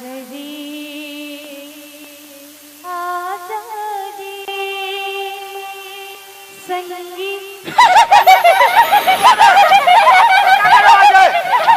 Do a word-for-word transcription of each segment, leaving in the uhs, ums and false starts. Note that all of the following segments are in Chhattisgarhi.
रे, आजा रे, संगी।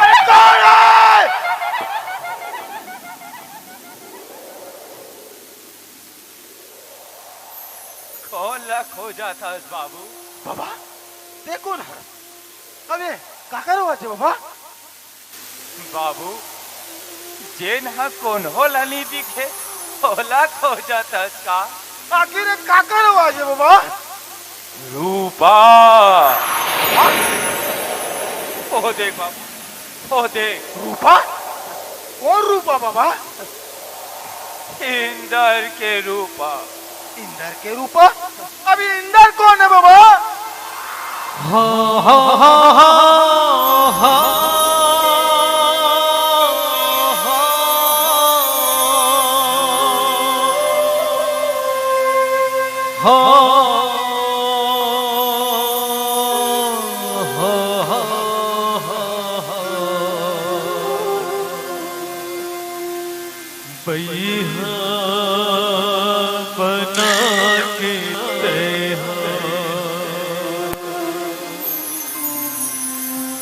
अरे कौन है? कौन ला खोजत हस बाबू? बाबा, ते कोन हर? अबे, काकर आवाज हे बाबा? बाबू, जेन ह कोनो ला नी दिखे, ओला खोजत हस का? आखिर ये काकर आवाज हे बाबा? रूपा। ओ देख बाबू, ओ देख। रूपा? कोन रूपा बाबा? इंदर के रूपा। इंदर के रूपा? अभी इंदर कोन हे बाबा? बइहा बना के तैहा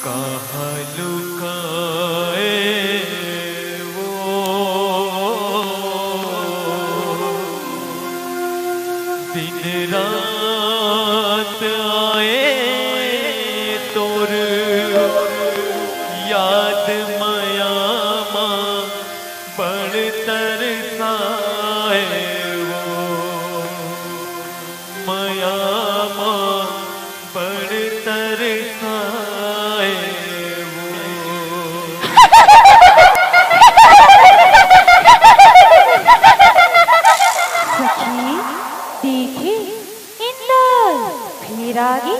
कहाँ लुकाए वो। दिन रात आए तोर याद मया मा बड़ तरसाए वो, मया मा बड़ तरसाए वो। सखी, देखे, इंदर फिर आगे।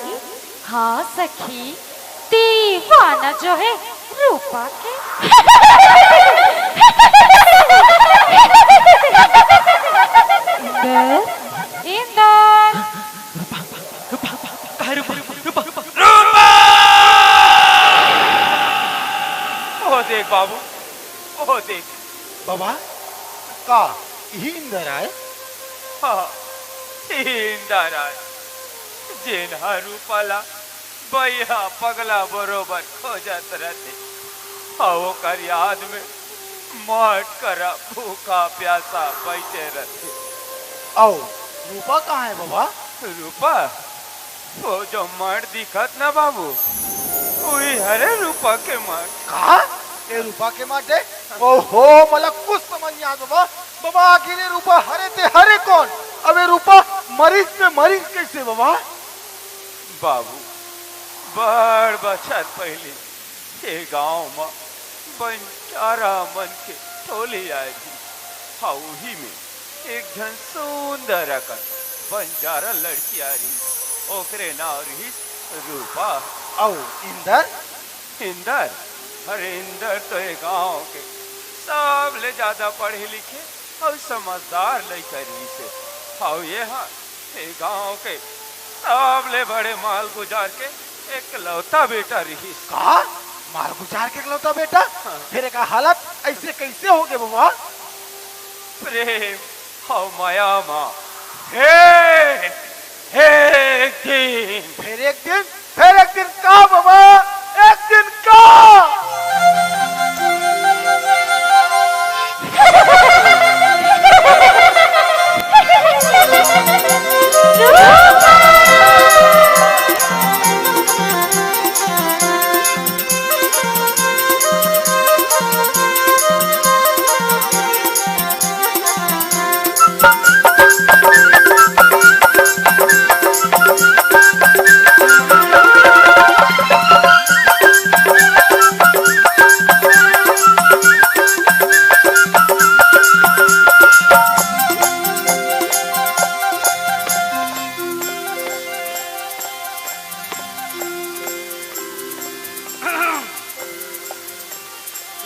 हाँ सखी, दीवाना जो है रूपा के। इंदर, इंदर। रूपा, रूपा, रूपा, रूपा, रूपा। ओ देख बाबू, ओ देख। बाबा, का इही इंदर आय? हाँ, इही इंदर आय, जेन ह रूपा ला बइहा पगला बरोबर खोजत रथे, अउ ओकर याद में मट करा भूखा प्यासा बइठे रथे। अउ रूपा कहाँ हे बाबा? रूपा? वो जो मट दिखत ना बाबू, उही हरे रूपा के मट। का? ए रूपा के मट हे? ओहो, मोला कुछ समझ नइ आत बाबा। बाबा, आखिर ए रूपा हरे ते हरे कोन? अब ए रूपा मरिस ते मरिस कइसे बाबा? बाबू, बड़ बछर पहिली ए गांव म बंजारा मन के टोली आय रिहिस। हा, उही में एक झन सुंदर अकन बंजारा लड़की आय रिहिस। ओकरे नांव रिहिस रूपा। अउ इंदर? इंदर? अरे इंदर तो ए गांव के सबले ज्यादा पढ़े लिखे अउ समझदार लइका रिहिस हे। अउ ये हा ए गांव के सबले बड़े मालगुजार के एकलौता बेटा रिहिस। का? मालगुजार के एकलौता बेटा? हाँ। फेर एकर हालत अइसे कइसे होगे बाबा? प्रेम अउ मया मा। हे, हे एक दिन। फेर एक दिन? फेर एक दिन का बाबा? एक दिन का?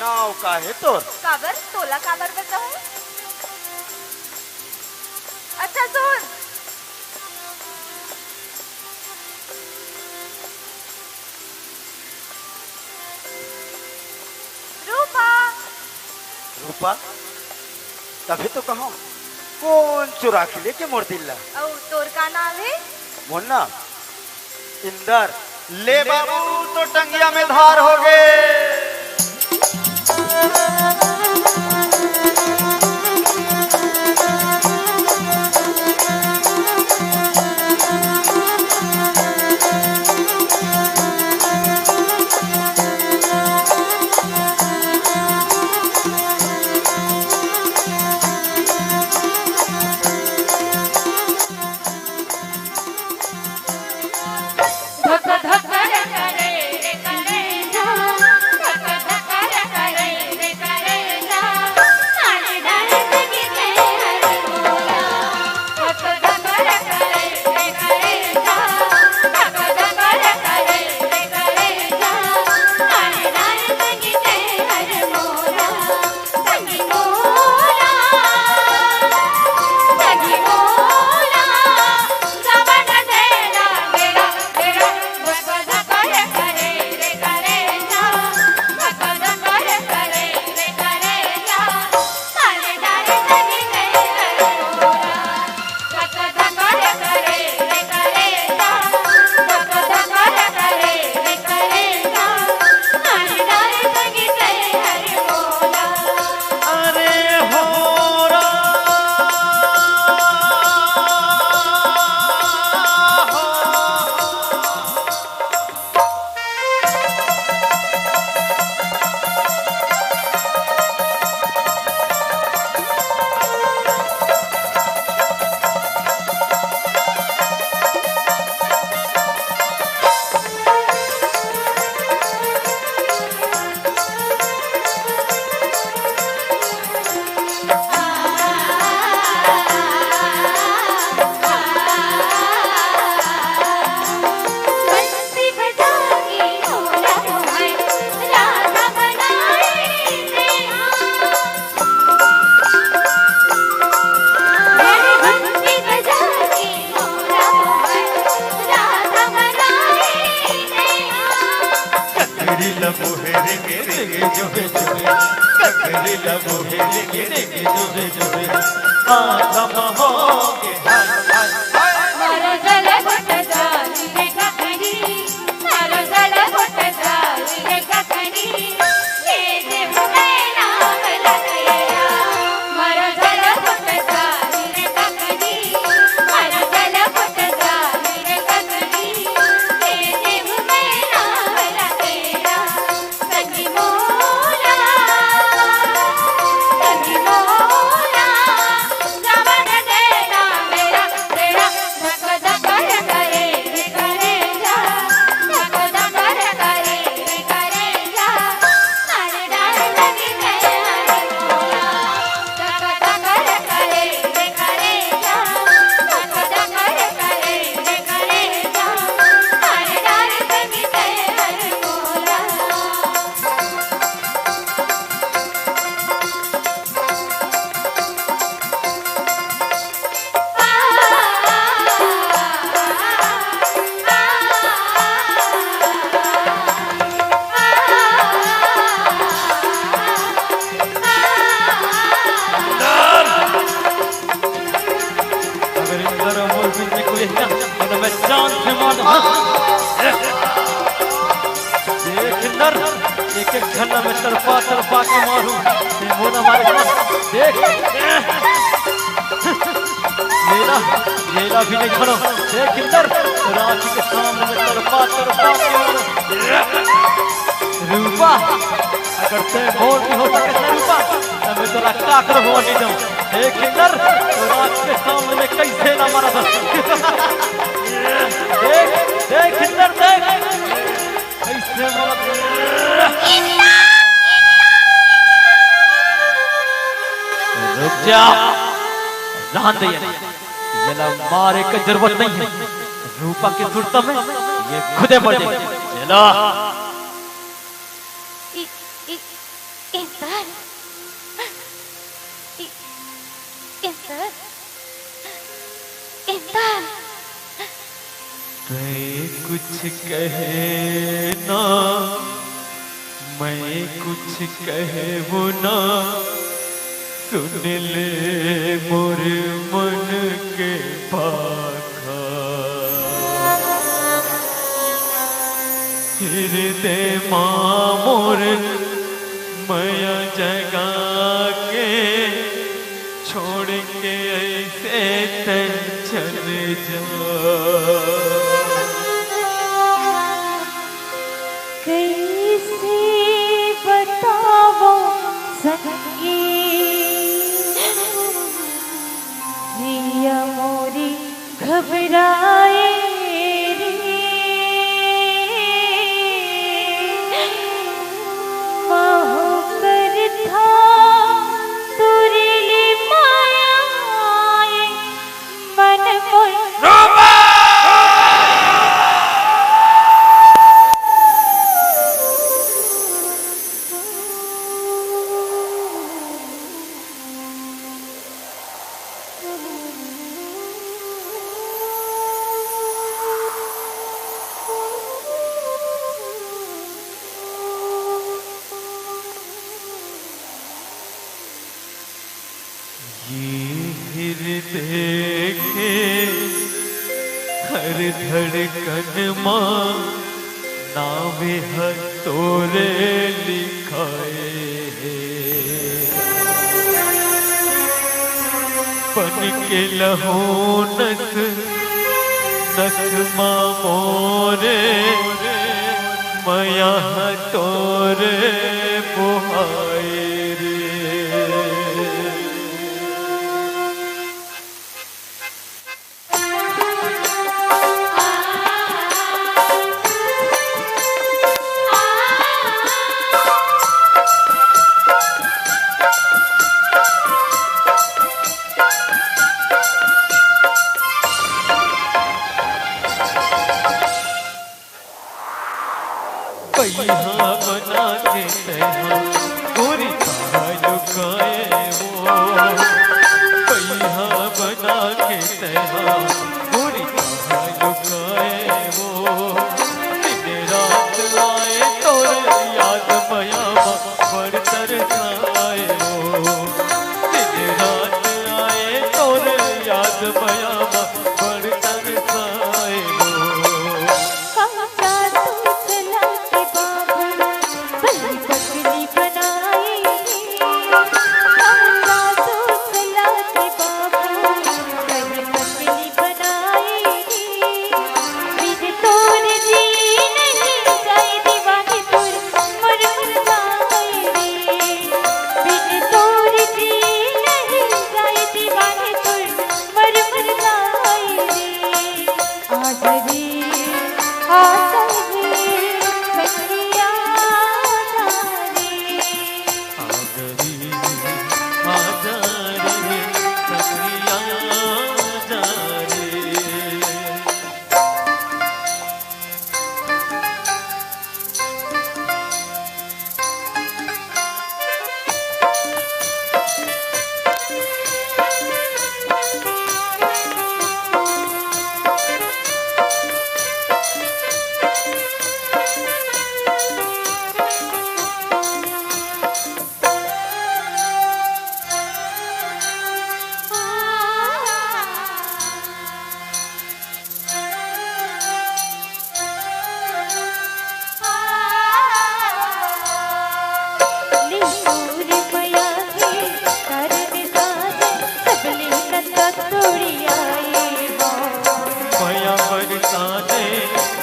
नाव का हे तोर? काबर? तोला काबर बताहूं? अच्छा सुन। रूपा। रूपा? तभे तो कहंव, कोन चुरा के लेगे मोर दिल ला? अउ तोर का नाम हे? मोर नाम इंदर। ले बाबू, तोर टंगिया में धार होगे। अगर इंदर अउ मोर बीच में कोई है ना, तो मैं जान से मार दूं। देख इंदर, एक एक झन ला मैं तड़पा तड़पा के मारूं। ये मोला मारे ना। देख, मेला, मेला भी नहीं खड़ो। देख इंदर, रांची के सामने मैं तड़पा तड़पा के मारूं। रूपा, अगर तैं मोर नइ हो सकस ना रूपा, त मैं तोला काकरो होवत नइ दंव। देख इंदर, तोर आँखी के सामने में कइसे ना मरत हस। देख, देख इंदर, देख। कइसे मरत हस। रुक जा। रहन दे ये। येला मारे के जरूरत नइ हे। रूपा के सुरता में ये खुदे मर जाही। येला। इ-, इ-, इंदर। इ-, इंदर। इंदर। तैं कुछ कहे ना, मैं कुछ कहूँ ना। सुन ले मोर मन के भाखा, हिरदे मा मोर मया जगा के, छोड़ के अइसे तैं चल जा। कइसे बतावंव संगी, जिया मोरी घबराए रे। महूं करथंव तोरे ले मया, ए मन मोर। ये हिरदे के हर धड़कन मा नावे ह तोरे लिखाए हे। बन के लहू नस नस मा मोरे, मया ह तोरे बोहाए रे। पइहा बना के तैहा गोरी कहाँ लुकाए वो। पइहा बना के तैहा गोरी कहाँ लुकाए वो। दिन रात आए तोर याद मया मा बड़ तरसाए वो। दिन रात आए तोर याद मया मा बड़ तरसाए वो। कमला तू चला के बाबू, बड़ी पतली बनाई रे। कमला तू चला के बाबू, बड़ी पतली बनाई रे। बिन तोर जी नहीं जाए दीवाने तोर मर मर जाए रे। बिन तोर जी नहीं जाए दीवाने तोर मर मर जाए रे। आजा रे, आजा रे, सखिया आजा रे। आजा रे, आजा रे, सखिया आजा रे। मया बरसाने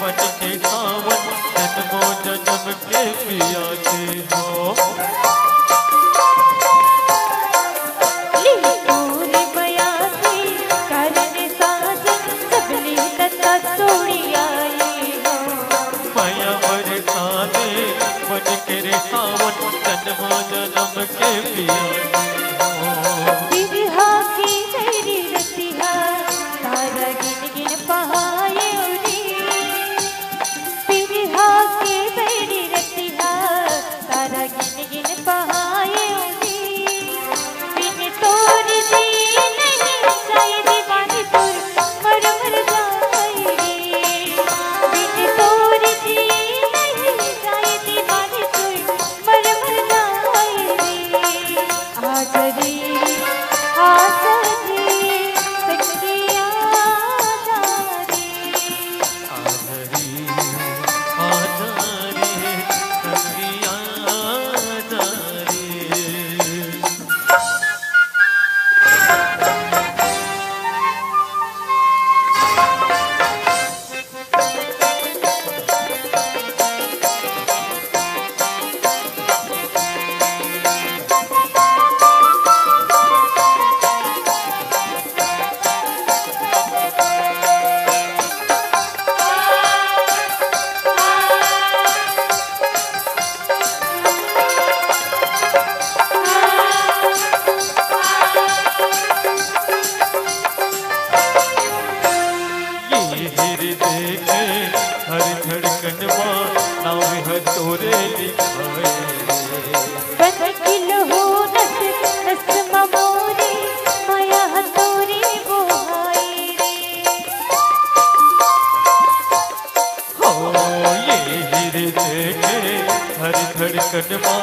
मन के सावन, जन्मों जन्म के पिया के हो। मया बरसाने मन के रे सावन, जन्मों जन्म के पिया के हो। बिरहा के बैरी रतिहा, तारा गिन गिन पहाए रे। बिरहा के बैरी रतिहा, तारा गिन गिन पहाए रे। बिन तोर जी नहीं जाए दीवाने तोर मर मर जाए रे। बिन तोर जी नहीं जाए दीवाने तोर मर मर जाए रे। आज तनमा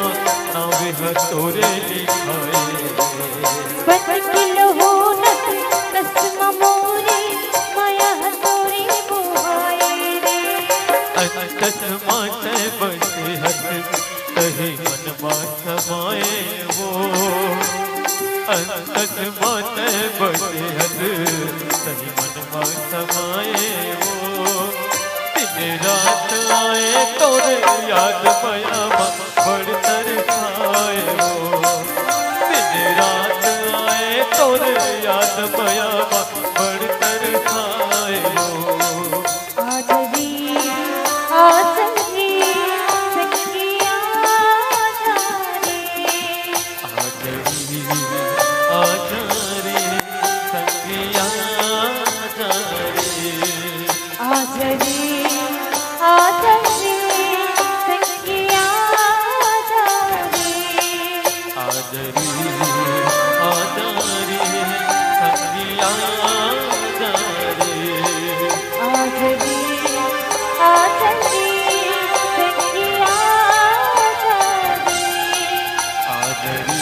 नावे ह तोरे लिखाए। बन के लहू नस नस म मोरे, माया ह तोरे मोहाए रे। अंतस म तै बसे हस, तही मन म समाए वो। अंतस म तै बसे हस, तही मन म समाए वो। दिन रात आए तोरे याद मया म, बड़ तरसाए वो। दिन रात आए तोरे याद मया म, बड़ तरसाए वो। आज रे, आज रे, सखिया जा रे। आज रे, आज रे, सखिया जा रे। आज रे, आज रे, सखिया जा रे। आज रे, आज रे, सखिया जा रे। आज रे, आज रे, सखिया जा रे। आज रे,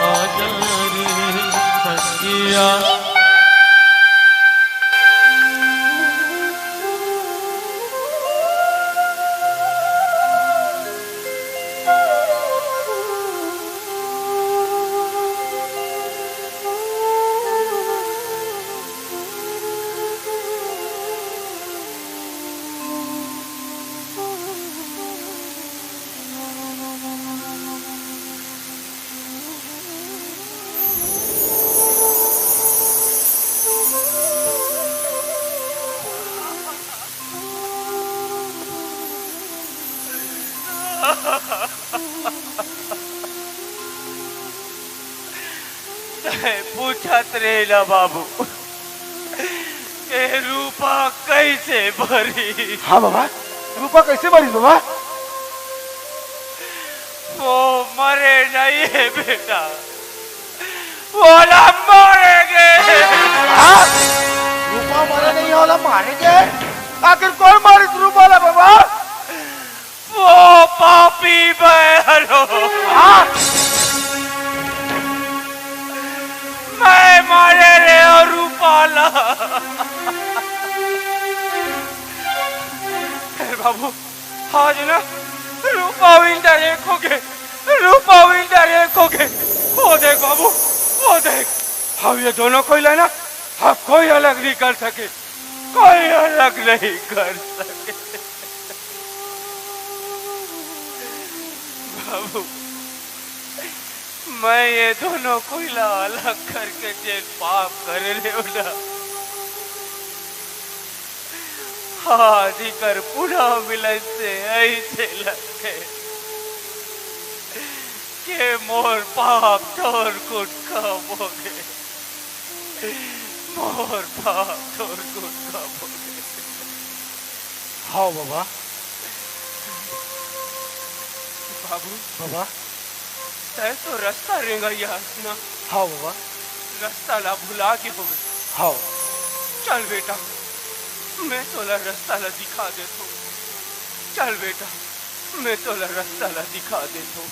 आज रे, सखिया। तैं पूछत रहे ना बाबू, ए रूपा कइसे मरिस? हाँ बाबा, रूपा कइसे मरिस बाबा? वो मरे नइ हे बेटा, वो ला मारे गे। हाँ? रूपा मरे नइ हे, ओला मारे गे? आखिर कोन मारिस रूपा ला बाबा? वो पापी मैं हरों। हाँ? मैं मारे रेहेंव रूपा ला। हे बाबू, आज ना रूपा विंदा एक होगे, रूपा विंदा एक होगे। वो देख बाबू, वो देख, हम ये दोनों कोई ला ना, हम कोई अलग नहीं कर सके, कोई अलग नहीं कर सके। बाबू, मैं ये दोनों कोई ला अलग करके जेन पाप करे रेहेंव ना, आज इकर पुनः मिलन से अइसे लगथे के मोर पाप ठोर कुन कम होगे। मोर पाप ठोर कुन कम होगे। हाँ बाबा। बाबू। बाबा। तैं तो रस्ता रेंगइया हस ना। हाँ बाबा। रस्ता ला भुला गे होबे। हाँ। चल बेटा, मैं तोला रस्ता ला दिखा देथों। चल बेटा, मैं तोला रस्ता ला दिखा देथों।